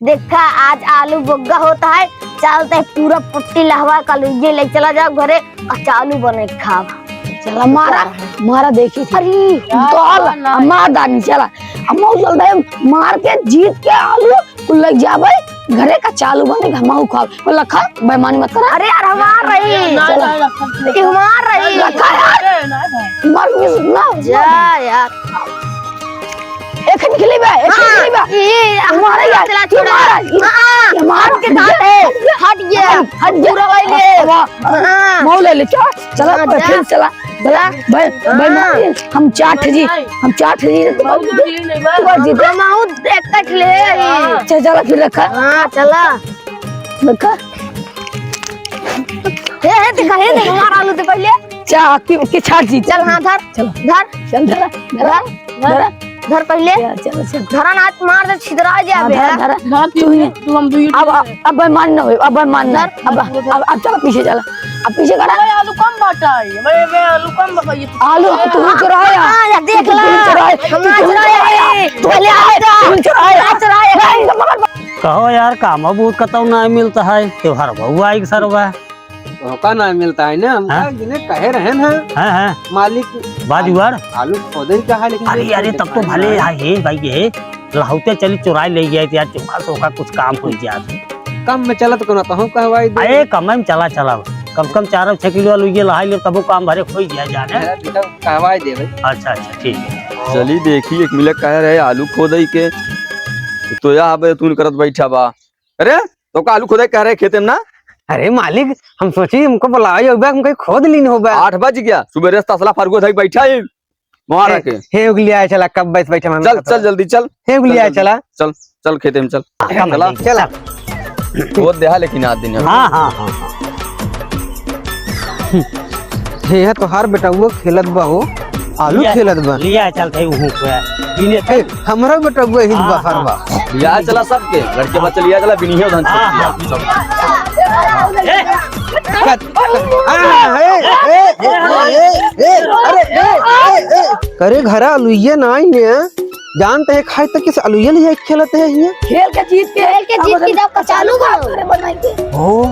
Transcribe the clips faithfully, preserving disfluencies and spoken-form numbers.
देखा, आज आलू बोग्गा होत है, चलते पूरा पुट्टी लहवा का लुइये ले चला जाओ घरे, कचालू बने खाब। चला मारा, मारा देखी थी। अरे, तोल, मार दानी, चला। हम चलते मार के जीत के आलू कुल लग जाबे, घरे कचालू बने, हमहू खाब। बोला, "खा, बेईमानी मत करा।" अरे यार, हमार रही। ना, चला। ना, ना, ये हमार रही। रखा यार। ना, ना। मर भी ना। जा यार। एक निकली बा, एक हाँ, निकली बा। ये, ये, मारे यार, चला, तू चला। मारा, ये, हाँ, ये मारा। हट के साथ है। हट गया। हट गया। पूरा भाई ले। वाह। हाँ। मऊ ले ले, चला, चला, हाँ, जा। फिर चला। चला, भाई, भाई, हाँ। मार, हम चार ठे जी, भाई। हम चार ठे जी, बहुत दूर नहीं बा। तू जीते। हम आऊ एक कट ले। हाँ। चल, चला, फिर रखा। हाँ, चला। रखा। हे, हे, देखा, हे, देख, हमारा आलू तो पहले। चा, की, की छाट जी। चल, हाँ, धर। चल। धर। चल, धरा, धरा, धर, धरा। धर पहले। चल, चल, चल। धरा ना, मार दे, छितरा जाबे। हाँ, धरा, धरा। धर, तू ही। तू हम दुई अब, अब, अब मान ना होए, अब मान ना। धर। अब, अब, अब चल पीछे चला। अब पीछे करा। भाई, आलू कम बाटा है। भाई, भाई, आलू कम बाटा है। आलू, तू चुराया। हाँ, या देख ला। तू चुराया। हम ना चुराया। तू पहले आए थे। तू चुराया। ना चुराया। नहीं, तो पकड़। कहो यार, काम बहुत कतौ ना मिलता है, त्योहार बहु आई सरवा। मौका ना मिलता है ना, हम हाँ? कहा, जिन्हें कहे रहे ना हाँ, हाँ। मालिक, बाजूआर। आलू, आलू खोदे ही कहा, लेकिन अरे, ये अरे, खोदे तब तो कहाँ भले है? यहाँ, हे भाई, ये लहौते चली चुराई ले गया यार, चुका सोका कुछ काम हो जात। कम में चलत को ना तो हम कहवाई दे। अरे, कम में चला, चला, कम से कम चार छह किलो आलू ये लहाई ले, तबो काम भरे हो जाए जाने। अरे, बेटा, कहवाई दे भाई। अच्छा, अच्छा, ठीक है। चली देखी, एक मिले कह रहे आलू खोदई के, तो या अबे तू करत बैठा बा। अरे, तो का आलू खोदे कह रहे खेते में ना? अरे मालिक, हम सोची हमको बुलाओ, ये बा, हम कहीं खोद लीन हो बा। आठ बज गया, सुबह से तसला फरगो धई बैठा है, वहाँ ए, रखे। हे उगलिया चला, कब बैठ बैठे हम चल, खतरा। चल जल्दी चल। हे उगलिया चल जल्दी। चला। चल, चल खेते में चल। हाँ, चला। चला। बहुत देहा लेकिन आज दिन है। हाँ, हाँ, हाँ, हाँ। हे, यहाँ तो हर बेटा वो खेलत बा हो, आलू लिया, खेलत बा। लिया चलते हूँ पे। बिने ए, हमरो बेटा वो ही हाँ, बाहर हाँ। बा। लिया चला सबके, लड़के बच्चे लिया चला, बिनियो धन हाँ, सब हाँ। लिया। ए, आ, ए, ए, अरे, ए, ए, ए। करे घरा आलू ये ना आई है। जानते हैं खाए तक किस अलुया लिया खेलते हैं ये? खेल के जीत के, खेल के जीत के जब कचालू बनाओ। ओ।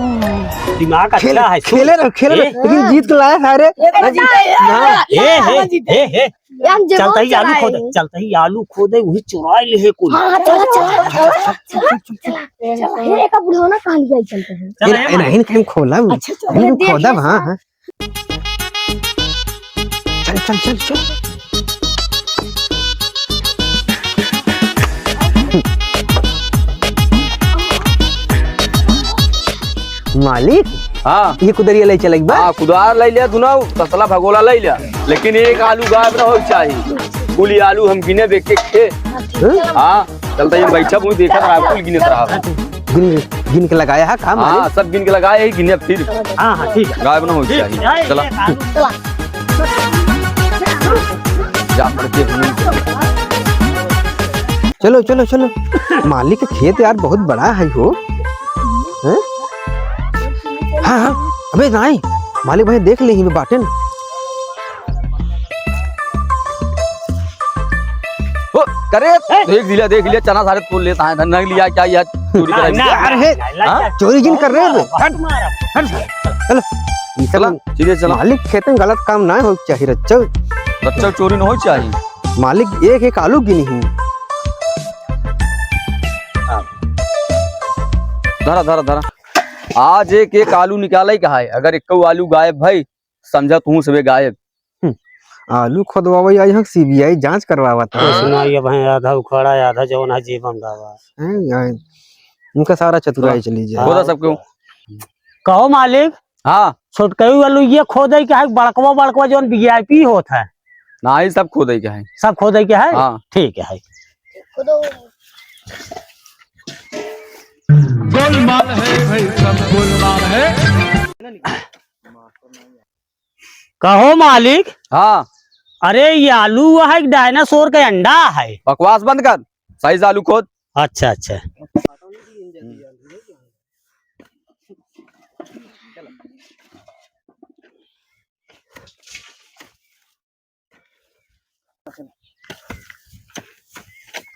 दिमाग खेल, अच्छा है, सुन। खेले रहो, खेले रहो, ए? लेकिन जीत के लाया सारे। ए, ए, ए, ए, ए। यार, जे चलता बहुत ही आलू चला खोदे, है। चलता ही आलू खोदे, वही चुराई ले है कुल। हाँ, हाँ, चला, चला, चला, चला, चला, चला। ये एक बुढ़ौना कहाँ लिया चलते हैं? चल, ए, ए, नहीं, नहीं, खोला, अच्छा, चलो, इनको देख खोदा, लेते हाँ, हैं। हाँ। चल, चल, चल, चल। मालिक, हाँ। ये कुदरिया ले चले एक बार। हाँ, कुदार ले लिया, दुनो तसला भगोला ले लिया, लेकिन एक आलू गायब ना हो चाहिए। कुल ये आलू हम गिने देख के खे। हाँ? हाँ। चलता ये बैठा मुँह देखत रहा, कुल गिनत रहा। गिन, गिन के लगाया है काम हाँ, सब गिन के लगाया है, गिने फिर। हाँ, हाँ, ठीक है। गायब ना हो ठीक चाहिए। है। चला। चला। जा, पड़ के घूम। चलो, चलो, चलो। मालिक के खेत यार बहुत बड़ा है हो। हैं? हाँ, हाँ। अबे नाहीं, मालिक भाई देख ले ही में बाटेन। ओ, करे, ए! देख लिया, देख लिया, चना सारे तोड़ लेता है, धन नहीं लिया क्या यार, चोरी ना, करेंगे? ना, अरे, हे, ना, ना, हाँ? ना, चोरी जिन कर रहे हैं वो। मारा, हट, मारा। हट, चलो। ये सब चला, सीधे चला। मालिक खेते में गलत काम ना हो चाहिए, रच्चो। रच्चो चोरी ना हो चाहिए। मालिक एक एक आलू गिनी ही। धरा, धरा, धरा। आज एक एक आलू निकाले का है, अगर एक आलू गायब भाई, समझा तू सबे गायब। हम्म, आलू खोदवावे आई हक सीबीआई जांच करवावत है। कुछ ना, ये भाई आधा उखाड़ा है, आधा जवन है जेब में डाला। हैं, आए। उनका सारा चतुराई हाँ। चली जाए। खोदा सबको। कहो मालिक। हाँ। छोटकई वालू ये खोदे के है, बड़कवा, बड़कवा जवन वीआईपी होत है। ना, ये सब खोदे के है। सब खोदे के है? हाँ। ठीक है। गोलमाल है भाई, सब गोलमाल है। कहो मालिक। हाँ। अरे, ये आलू हुआ है कि डायनासोर का अंडा है? बकवास बंद कर, सही से आलू खोद। अच्छा, अच्छा।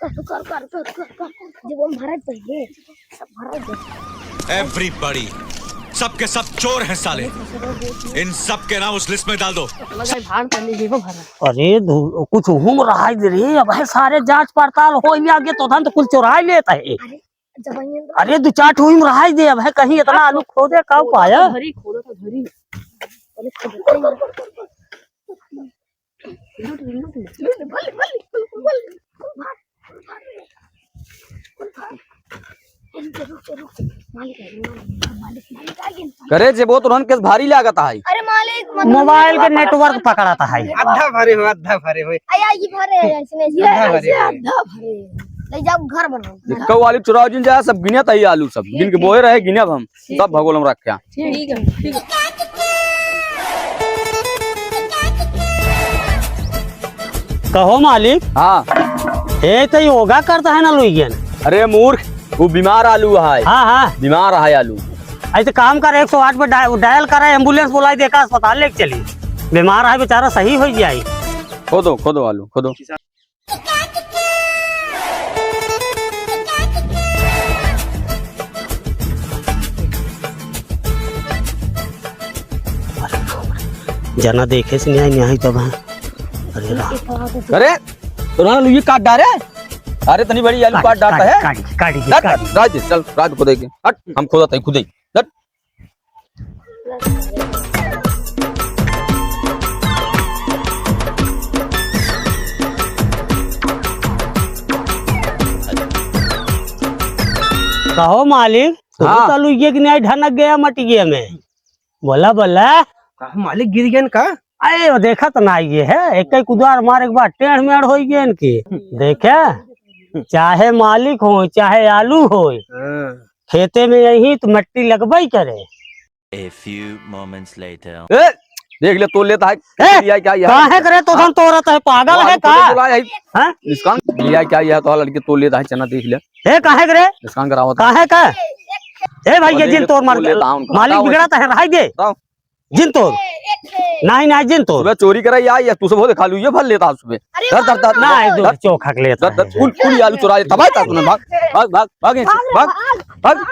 कर, कर, कर, कर, कर। जब हम भरत पहिले, सब भरत दे। Everybody, सबके सब चोर हैं साले। इन सब के नाम उस लिस्ट में डाल दो। लगा है भाड़ करने की वो भरा। अरे धू-, कुछ हुम रहाई दे रे, अब है सारे जांच पड़ताल होइ आगे तो धन तो कुल चोराई लेत है। अरे, जब आइए तो अरे दो चार ठो हुम रहाई दे, अब है कहीं इतना आलू खोदे का खोदा पाया? तो घरी, खोदा तो घरी। अरे, खोदा तो घरी। करे जे बहुत उन्हन के भारी लागत है। अरे मालिक, मतलब मोबाइल के नेटवर्क पकड़ाता है। आधा भरे हो, आधा भरे हो। आई, आई, भरे है, इसने ये आधा भरे ऐसे हो। आधा भरे। ले जाओ, घर बनाओ। कौ आलू चुराव जिन जाए, सब गिनत है आलू सब। गिन के बोए रहे, गिनब हम। सब भगोल में रख्या। ठीक है, ठीक है। कहो मालिक। हाँ। ए, तो योगा करता है ना लुइयन। अरे मूर्ख, वो बीमार आलू है। हाँ, हाँ। बीमार है आलू। ऐसे काम कर, एक सौ आठ पे डाय-, डायल करा, एम्बुलेंस बुलाई, देखा अस्पताल लेके चली। बीमार है बेचारा, सही हो जाए। खोदो, खोदो आलू, खोदो। जना देखे से नहीं आई, नहीं आई तब है। अरे राम। अरे, तोरा लुइये काट डारे। अरे, तनी बड़ी आलू काट डारता है। काट, काट, काट, काट, काट। राज दे, चल, राज को देखे। हट, हम खोदत है खुदे। हट। कहो मालिक, तू हाँ। तो लुइये के नहीं ढनक गया मटिये में। बोला, बोला। का मालिक गिर गए का? अरे, वो देखा तो ना ये है, एक ही कुदार मारे के बाद टेढ़ मेढ़ हो गए इनकी। देखे, चाहे मालिक हो, चाहे आलू हो, हाँ। खेते में यही तो मट्टी लगबई करे। A few moments later. ए, देख ले, तोड़ लेता है। ए, लिया क्या यह? काहे करे तो धन तोड़त है, पागल है का? बुलाया है। हाँ? इसका लिया क्या यह तो लड़के तोड़ लेता है, चना देख ले। ए, काहे करे? इसका करावत है। काहे का? ए भैया, जिन तोड़ मार, मालिक बिगड़ाता है, रहाई दे। बताओ। जिन तोड़। नहीं, नहीं, जिन तोड़। सुबह चोरी करे या, या तू सब हो देखा लू, ये भर लेता है सुबह। अरे धर, धर, धर, ना, धर, ये दो धर। चोखा के लेता धर, धर, है। कुल, कुल ये आलू चुरा लेता। भाग, भाग, भाग, भाग, भाग, भाग, भाग, भाग।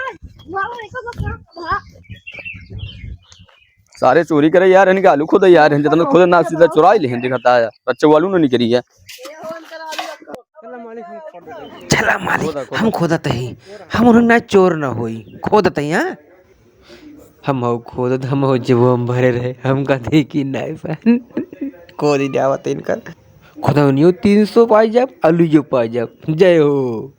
सारे चोरी करे यार, इनके आलू खुदे यार, जितना खुदे ना सीधा चुरा ही लेहन, दिखाता है। अच्छा, वो आलू ना निकली है। चला मालिक, हम खोदत हई। हम उन्हें ना चोर ना होई, खोदत हई, हाँ? हम हऊ खोदत, हम हऊ जेबो हम भरे रहे, हम का देखी नाई पान। खोदी जावत इनकर। खुदौनियो तीन सौ पाई जाब, अलुइयो पाई जाब। जय हो।